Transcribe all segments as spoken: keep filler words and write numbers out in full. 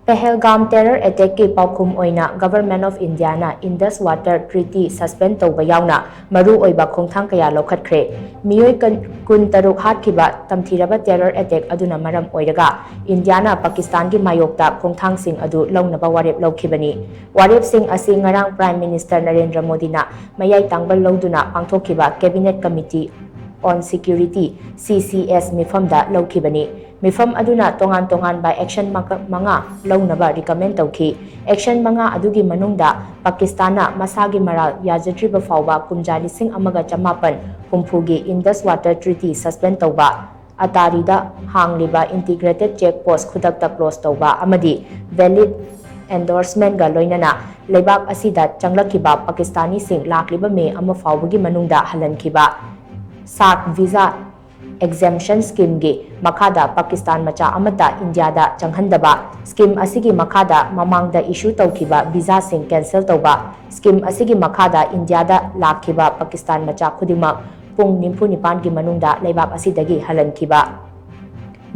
ꯄꯍꯦꯜꯒꯥꯝ terror attackꯀꯤ ꯄꯥꯎꯈꯨꯝ ꯑꯣꯏꯅ Government of Indiaꯅ Indus Water Treaty suspend ꯇꯧꯕ ꯌꯥꯎꯅ ꯃꯔꯨ ꯑꯣꯏꯕ ꯈꯣꯡꯊꯥꯡ ꯀꯌꯥ ꯂꯧꯈꯠꯈ꯭ꯔꯦ꯫ ꯃꯤꯑꯣꯏ ꯀꯟ-, ꯀꯨꯟꯇꯔꯨꯛ ꯍꯥꯠꯈꯤꯕ ꯇꯝꯊꯤꯔꯕ terror attack ꯑꯗꯨꯅ ꯃꯔꯝ ꯑꯣꯏꯔꯒ ꯏꯟꯗꯤꯌꯥꯅ ꯄꯥꯀꯤꯁꯇꯥꯟꯒꯤ ꯃꯥꯌꯣꯛꯇ ꯈꯣꯡꯊꯥꯡꯁꯤꯡ ꯑꯗꯨ ꯂꯧꯅꯕ ꯋꯥꯔꯦꯞ ꯂꯧꯈꯤꯕꯅꯤ꯫ ꯋꯥꯔꯦꯞꯁꯤꯡ ꯑꯁꯤ ꯉꯔꯥꯡ Prime Minister ꯅꯔꯦꯟꯗ꯭ꯔ ꯃꯣꯗꯤꯅ ꯃꯌꯥꯏ ꯇꯥꯡꯕ ꯂꯧꯗꯨꯅ ꯄꯥꯡꯊꯣꯛꯈꯤꯕ Cabinet Committee on Security, C C S, ꯃꯤꯐꯝꯗ ꯂꯧꯈꯤꯕꯅꯤ꯫ ꯃꯤꯐꯝ ꯑꯗꯨꯅ ꯇꯣꯉꯥꯟ ꯇꯣꯉꯥꯟꯕ action ꯃꯀ-, ꯃꯉꯥ ꯂꯧꯅꯕ recommend ꯇꯧꯈꯤ꯫ Action ꯃꯉꯥ ꯑꯗꯨꯒꯤ ꯃꯅꯨꯡꯗ ꯄꯥꯀꯤꯁꯇꯥꯟꯅ ꯃꯁꯥꯒꯤ ꯃꯔꯥꯜ ꯌꯥꯖꯗ꯭ꯔꯤꯕ ꯐꯥꯎꯕ ꯀꯨꯝꯖꯥ ꯂꯤꯁꯤꯡ ꯑꯃꯒ ꯆꯃꯥꯄꯟ ꯍꯨꯝꯐꯨꯒꯤ Indus Water Treaty suspend ꯇꯧꯕ, ꯑꯇꯥꯔꯤꯗ ꯍꯥꯡꯂꯤꯕ integrated check post ꯈꯨꯗꯛꯇ close ꯇꯧꯕ ꯑꯃꯗꯤ valid endorsementꯒ ꯂꯣꯏꯅꯅ ꯂꯩꯕꯥꯛ ꯑꯁꯤꯗ ꯆꯪꯂꯛꯈꯤꯕ ꯄꯥꯀꯤꯁꯇꯥꯅꯤꯁꯤꯡ ꯂꯥꯛꯂꯤꯕ ꯃꯦ ꯑꯃ ꯐꯥꯎꯕꯒꯤ ꯃꯅꯨꯡꯗ ꯍꯜꯍꯟꯈꯤꯕ꯫ SAARC visa exemption schemeꯒꯤ ꯃꯈꯥꯗ ꯄꯥꯀꯤꯁꯇꯥꯟ ꯃꯆꯥ ꯑꯃꯠꯇ ꯏꯟꯗꯤꯌꯥꯗ ꯆꯪꯍꯟꯗꯕ꯫ Scheme ꯑꯁꯤꯒꯤ ꯃꯈꯥꯗ ꯃꯃꯥꯡꯗ issue ꯇꯧꯈꯤꯕ visaꯁꯤꯡ cancel ꯇꯧꯕ꯫ Scheme ꯑꯁꯤꯒꯤ ꯃꯈꯥꯗ ꯏꯟꯗꯤꯌꯥꯗ ꯂꯥꯛꯈꯤꯕ ꯄꯥꯀꯤꯁꯇꯥꯟ ꯃꯆꯥ ꯈꯨꯗꯤꯡꯃꯛ ꯄꯨꯡ ꯅꯤꯐꯨ ꯅꯤꯄꯥꯟꯒꯤ ꯃꯅꯨꯡꯗ ꯂꯩꯕꯥꯛ ꯑꯁꯤꯗꯒꯤ ꯍꯜꯍꯟꯈꯤꯕ꯫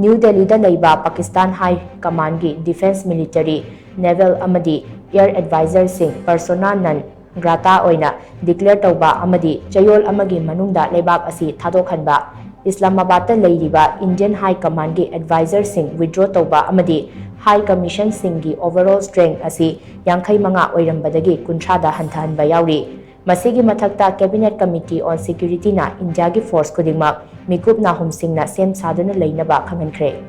ꯅ꯭ꯌꯨ ꯗꯦꯜꯂꯤꯗ ꯂꯩꯕ Pakistan High Commandꯒꯤ defence, military, naval ꯑꯃꯗꯤ air advisorꯁꯤꯡ persona non grata ꯑꯣꯏꯅ declare ꯇꯧꯕ ꯑꯃꯗꯤ ꯆꯌꯣꯜ ꯑꯃꯒꯤ ꯃꯅꯨꯡꯗ ꯂꯩꯕꯥꯛ ꯑꯁꯤ ꯊꯥꯗꯣꯛꯍꯟꯕ꯫ ꯏꯁꯂꯥꯃꯥꯕꯥꯗꯇ ꯂꯩꯔꯤꯕ Indian High Commandꯒꯤ advisorꯁꯤꯡ withdraw ꯇꯧꯕ ꯑꯃꯗꯤ High Commissionꯁꯤꯡꯒꯤ overall strength ꯑꯁꯤ ꯌꯥꯡꯈꯩ ꯃꯉꯥ ꯑꯣꯏꯔꯝꯕꯗꯒꯤ ꯀꯨꯟꯊ꯭ꯔꯥꯗ ꯍꯟꯊꯍꯟꯕ ꯌꯥꯎꯔꯤ꯫ ꯃꯁꯤꯒꯤ ꯃꯊꯛꯇ Cabinet Committee on Securityꯅ ꯏꯟꯗꯤꯌꯥꯒꯤ force ꯈꯨꯗꯤꯡꯃꯛ ꯃꯤꯀꯨꯞ ꯅꯥꯍꯨꯝꯁꯤꯡꯅ ꯁꯦꯝ ꯁꯥꯗꯨꯅ ꯂꯩꯅꯕ ꯈꯪꯍꯟꯈ꯭ꯔꯦ꯫